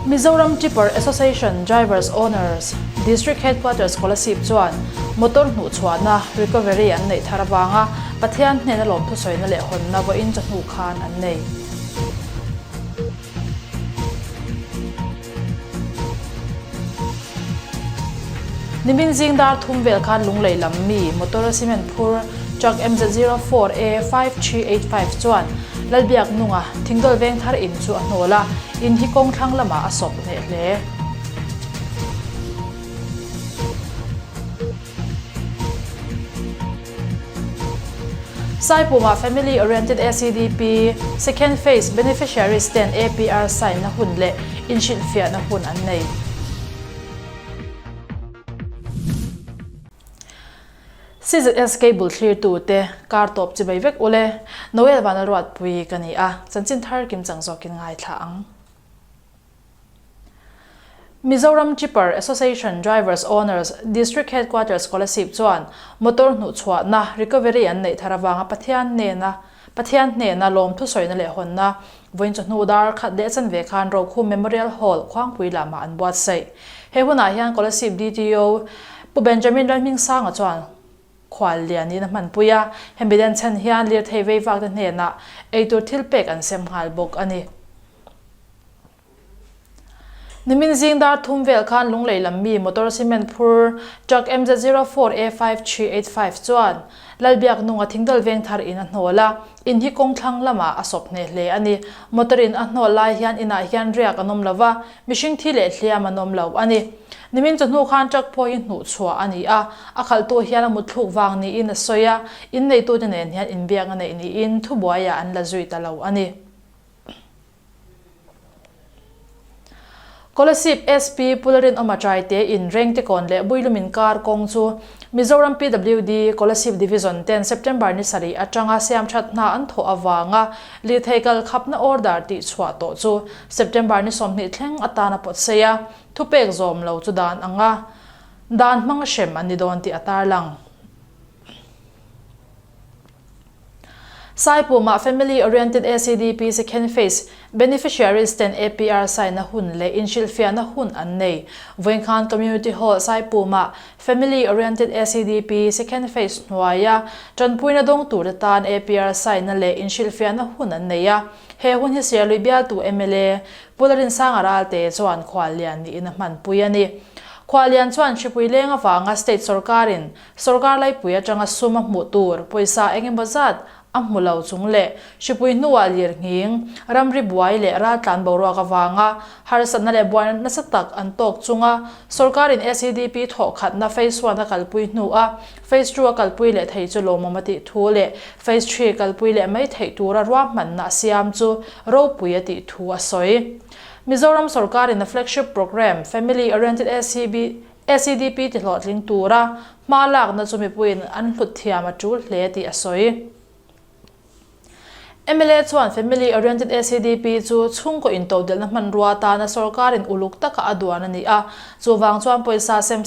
Mizoram Tipper Association Drivers Owners District Headquarters Kolasib chuan motor hnuhchhuahna, recovery, an neih thar avanga Pathian hnena lawmthusawina leh hawnna vawiin chawhnu khan an nei. Nimin zing dar thum vel khan Lunglei lam mi motor a cement phur truck MZ04 A 5385 chuan Lalbiak nunga Thingdawl Vengthar in chu a hnawl a, in hi kawng thlang lamah a sawp hneh hle. Saipumah Family Oriented ACDP Second Phase Beneficiaries ten APR sign na hun leh inhrilhfiahna hun an nei. CZS Cable thlirtute kar tawp chi bai vek ule. Noel Vanlalruatpui ka ni a, chanchin thar kimchang zawkin ngaithla ang. Mizoram Tipper Association Drivers Owners District Headquarters Kolasib chuan motor hnuhchhuahna, recovery, an neih thar avanga Pathian hnena Pathian hnena lawmthu sawina leh hawnna vawiin chawhnu dar khat leh chanve khan Rokhum Memorial Hall, Khuangpui lamah an buatsaih. He hunah hian Kolasib DTO Pu Benjamin Lalhmingsanga chuan khual lianin a hmanpui a, hemi den chhan hian lirthei veivakte hnenah eitur thil pek an sem nghal bawk a ni. Nimin zing dar thum vel khan Lunglei lam mi motor cement phur truck MZ04 A5385 chuan Lalbiak nunga Thingdal Vengthar in a hnawl a, in hi kawng thlang lamah a sawp hneh hle a ni. Motor in a hnawl lai hian inah hian riak an awm lo va, mihring thi leh hliam an awm lo a ni. Nimin chawhnu khan truck pawh hi hnuh chhuah a ni a, a khalhtu hian a mutthluk vang niin a sawi a, inneitute nen hian inbiak a neih niin thubuaiah an la zui ta lo a ni. Kolasib SP Pu Lalrinawma Chaite in Rengtekawn leh Builum inkar kawng chu Mizoram PWD Kolasib Division ten September ni sarih atanga siamthat hna an thawh avanga lirthei kal khapna order tih chhuah tawh chu September ni 20 thleng atan a pawt sei a, thupek zawm lo chu dan anga dan hmang hrem an ni dawn tih a tarlang. Saipumah Family Oriented ACDP Second Phase Beneficiaries ten APR sign-na hun leh inhrilhfiahna hun an nei. Vawinkhan Community Hall Saipumah Family Oriented ACDP Second Phase hnuaia tanpuina dawng turte tan APR sign-na leh inhrilhfiahna hun an nei a. He hun hi Serlui bialtu mla Pu Larinsanga Ralte chuan khuallian niin a hmanpui a ni. Khuallian chuan hripui leng avanga state sorkarin Sorkar laipui atanga sum a hmuh tur pawisa eng emaw zat a hmu lo chung leh hripui hnuah lirnghing, ramri buai leh raltlan boruak avanga harsatna leh buaina nasa tak an tawk chunga sorkarin SEDP thawhkhatna Phase One a kalpui hnua Phase Two a kalpui leh thei chu lawmawm a tih thu leh Phase Three kalpui leh mai theih tura ruahmanna a siam chu ropui a tih thu a sawi. Mizoram sorkarin a flagship programme Family Oriented SEB SEDP ti hlawhtling tura hma lakna chu mipuiin an hlut thiam a tul hle tih a sawi. Mla chuan Family Oriented SEDP chu chhungkaw intodelhna hmanrua atana sorkarin uluk taka a duan a ni a, chuvang chuan pawisa sem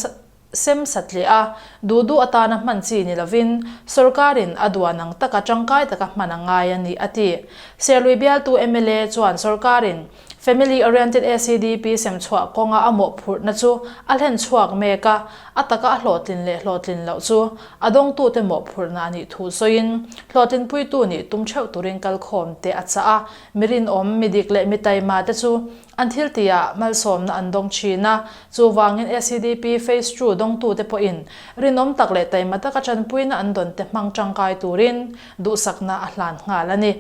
sem satleh a, duh duh atana hman chi ni lovin sorkarin a duan ang taka tangkai taka hman a ngai a ni, a ti. Serlui bialtu mla chuan sorkarin Family Oriented ACDP sem chhuah kawnga a mawhphurhna chu a hlen chhuak mek a, a taka a hlawhtlin leh hlawhtlin loh chu a dawngtute mawhphurhna a nih thu sawiin, hlawhtlinpuitu nih tum theuh turin kalkhawm te a chah a, mi rinawm, mi dik leh mi taima te chu an thiltihah malsawmna an dawng thin a, chuvangin ACDP Phase Two dawngtute pawhin rinawm tak leh taima taka tanpuina an dawn te hmang tangkai turin duhsakna a hlan nghal a ni.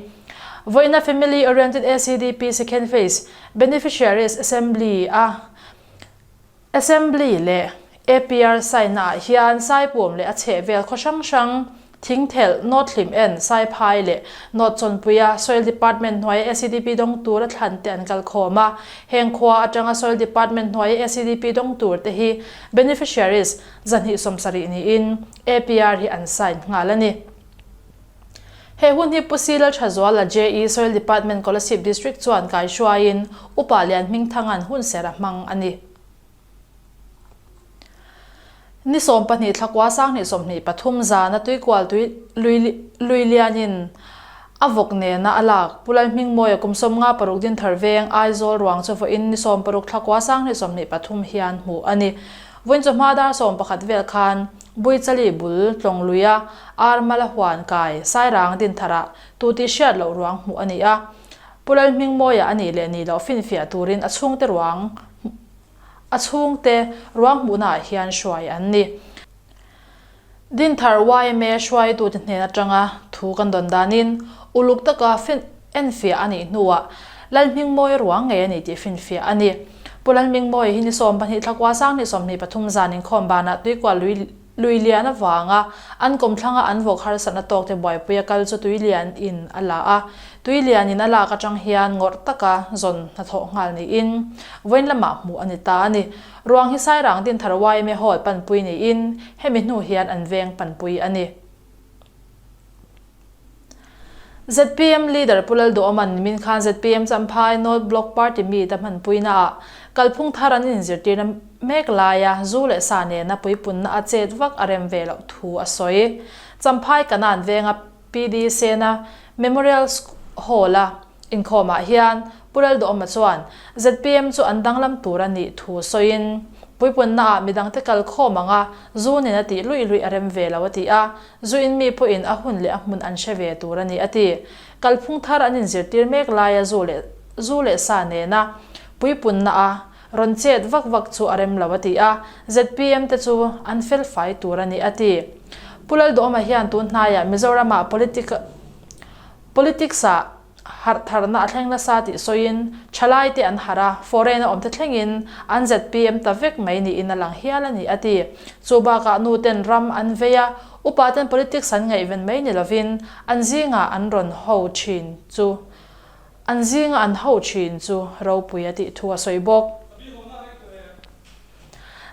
Vawiina Family Oriented ACDP Second Phase Beneficiaries Assembly a Assembly leh APR sign ah hian Saipum leh a chhehvel khaw hrang hrang Thingthelh, North Hlim En, Saiphai leh North Chawnpuia Soil Department hnuaia ACDP dawng tur a thlan te an kal khawm a. Heng khua atanga Soil Department hnuaia ACDP dawng tur te hi Beneficiaries 270 niin APR hi an sign nghal a ni. He hun hi Pu Si Lalthazuala JE Soil Department Kolasib District chuan kaihruaiin Upa Lianhmingthanga'n hunserh a hmang a ni. Ni 12 thlakua 2023 zana tuikual tui lui lui lianin. A vawk nena a lak, Pu Lalhmingmawia kum 56 Dinthar veng Aizawl ruang chu vawiin ni 60 thlakua 2023 hian hmuh a ni. Vawiin chawhma dar 11 vel khan Buichali bul Tlawngluia Armala huan kai Sairang Dintharah tu tih hriat loh ruang hmuh a ni a. Pu Lalhmingmawia a nih leh nih loh finfiah turin a chhungte ruang a chhungte ruang hmuhnaah hian hruai an ni. Dinthar yma hruaitute hnen atanga thu kan dawn danin uluk taka fin enfiah a nih hnuah Lalhmingmawia ruang ngei a ni tih finfiah a ni. Pu Lalhmingmawia hi ni 12 thlakua 2023 zan inkhawm banah tuikual lui lui lian avanga an kawmthlanga an vawk harsatna tawkte buaipuia kal chu tui lian in a la a. Tui lian in a lak atang hian ngawrh taka zawn hnathawh nghal niin vawiin lamah hmuh a ni ta a ni. Ruang hi Sairang Dinthar yma Hall panpui niin hemi hnu hian an veng panpui a ni. Zpm Leader Pu Lalduhawma'n nimin khan zpm Champhai North Block Party meet a hmanpuinaah kalphung thar an inzirtirna mek laia zu leh sa nena puipunna a chet vak a rem ve loh thu a sawi. Champhai Kanan venga PD Sena Memorial Hall-a inkhawmah hian Pu Lalduhawma chuan zpm chu an danglam tur a nih thu sawiin, puipunnaah midangte kal khawm ang a, zu nena tih luih luih a rem ve lo a ti a, zu in mi pawhin a hun leh a hmun an hre ve tur a ni a ti. Kalphung thar an inzirtir mek laia zu leh zu leh sa nena puipunnaah Rawn chet vak vak chu a rem lo a ti a, zpm te chu an fel fai tur a ni a ti. Pu Lalduhawma hian tun hnaiah Mizoramah politics ah harh tharna a thleng nasa tih sawiin thalai te an harh a, foreign a awm te thlengin an zpm ta vek mai niin a lang hial a ni a ti. Chu bakah nu ten ram an vei a, upa ten politics an ngaihven mai ni lovin an zingah an rawn ho thin chu An zinga an hauh thin chu ropui a tih thu a sawi bawk.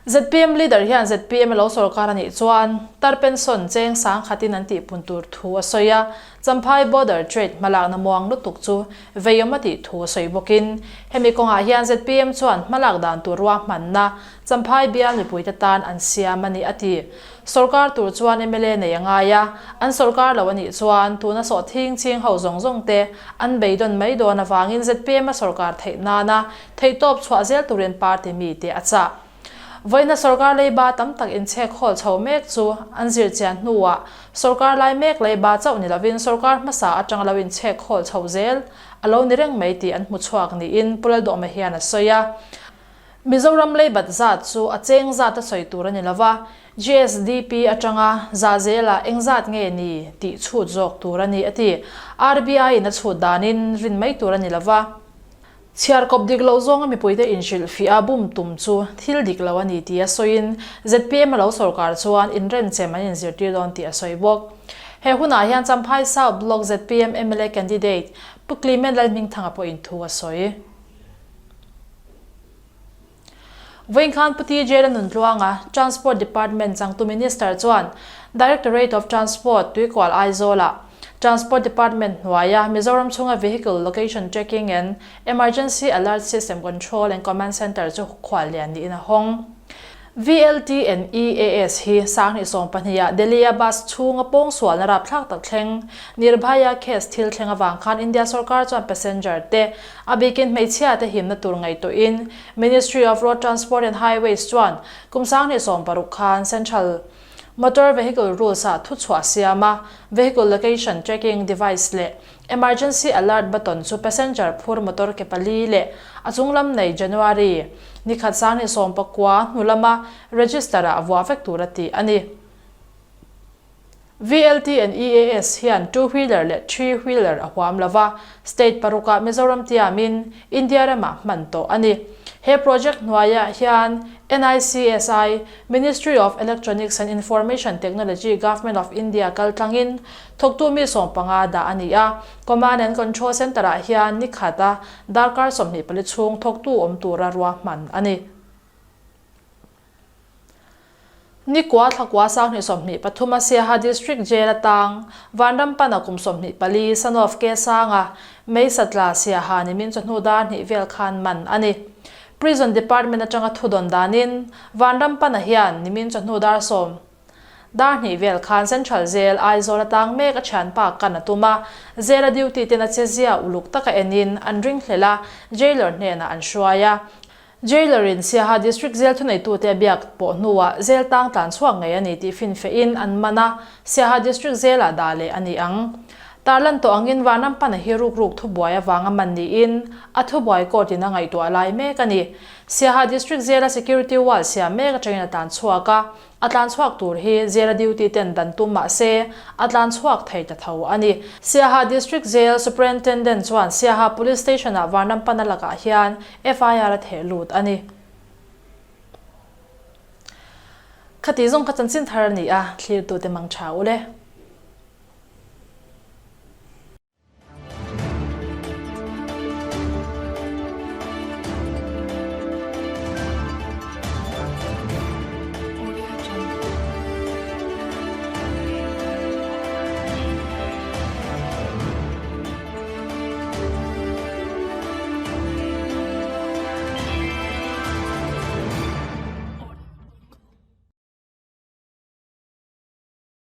Zpm leader hian zpm a lo sorkar a nih chuan tar pension cheng sang khatin an tihpun tur thu a sawi a, Champhai border trade hmalakna muang lutuk chu veiawm a tih thu a sawi bawkin hemi kawngah hian zpm chuan hmalak dan tur ruahmanna Champhai bial mipuite tan an siam a ni a ti. Sorkar tur chuan mla nei a ngai a, an sorkar lo a nih chuan tuna sawhthing ching ho zawng zawng te an beidawn mai dawn avangin zpm a sorkar theih nana theihtawp chhuah zel turin party mite a chah. Vawiina sorkar leiba tam tak inchhek hawl chho mek chu an zir chian hnuah sorkar lai mek leiba chauh ni lovin sorkar hmasa atanga lo inchhek hawl chho zel a lo ni reng mai tih an hmu chhuak niin Pu Lalduhawma hian a sawi a. Mizoram leibat zat chu a cheng zat a sawi tur a ni lo va, GSDP atanga za zela eng zat nge ni tih chhut zawk tur a ni a ti. RBI in a chhut danin rin mai tur a ni lo va. Chhiar kawp dik loh zawnga mipuite inhrilhfiah a bum tum chu thil dik lo a ni tih a sawiin zpm a lo sorkar chuan inrenchem an inzirtir dawn tih a sawi bawk. He hunah hian Champhai South Block zpm mla candidate Pu Clement Lalhmingthanga pawhin thu a sawi. Vawiin khan Pu TJ Lanuntluanga, Transport Department changtu Minister chuan Directorate of Transport Tuikual Aizawlah Transport Department hnuaia Mizoram chhunga Vehicle Location Tracking and Emergency Alert System Control and Command Centre chu khuallian niin a hawng. VLTNEAS hi 2012 ah Delhi-a bus chhunga pawngsualna rapthlak tak thleng Nirbhaya case thil thleng avang khan India sorkar chuan passenger te, a bikin hmeichhia te himna tur ngaihtuahin Ministry of Road Transport and Highways chuan kum 2016 khan Central Motor Vehicle Rules ah thuchhuah siam a, Vehicle Location Tracking Device leh Emergency Alert button chu passenger phur motor ke pali leh a chunglam nei January ni khat 2019 hnu lama register ah vuah vek tur a tih a ni. VLT and EAS hian two wheeler leh three wheeler a huam lova, state parukah Mizoram tiamin India ramah hman tawh a ni. He project hnuaiah hian NICSI, Ministry of Electronics and Information Technology, Government of India kaltlangin Thawktu mi 15 dah a ni a, Command and Control Centre-ah hian ni khata darkar 24 chhung thawktu awm tura ruahman a ni. Nikua thlakua 2023 a Siaha District Jail atang Vanram pana kum 24 son of Kesanga Meisatla Siaha nimin chawhnu dar hnih vel khan man a ni. Prison Department atanga thudawn danin Vanram pana hian nimin chawhnu dar sawm. Dar hnih vel khan Central Jail, Aizawl a tang mek a thianpa kan a tum a, Jail a duty ten a che zia uluk taka enin an ringhlel a, Jailer hnenah an hruai a. Jailer in Siaha District Jail thuneitute a biak pawh hnuah Jail tang tlan chhuak ngei a ni tih finfehin an man a, Siaha District Jail ah dah leh a ni ang. Tarlan tawh angin Vanrampana hi rukruk thubuai avanga man niin a thubuai court in a ngaihtuah lai mek a ni. Siaha District Jail a security wall siam mek atangin a tlan chhuak a, A tlan chhuak tur hi jail a duty ten dan tum mah se, a tlan chhuak thei ta tho a ni. Siaha District Jail Superintendent chuan Siaha Police Station ah Vanrampana lakah hian FIR a theh lut a ni. Khati zawng kha chanchin thar a ni a, thlirtute mang tha u le.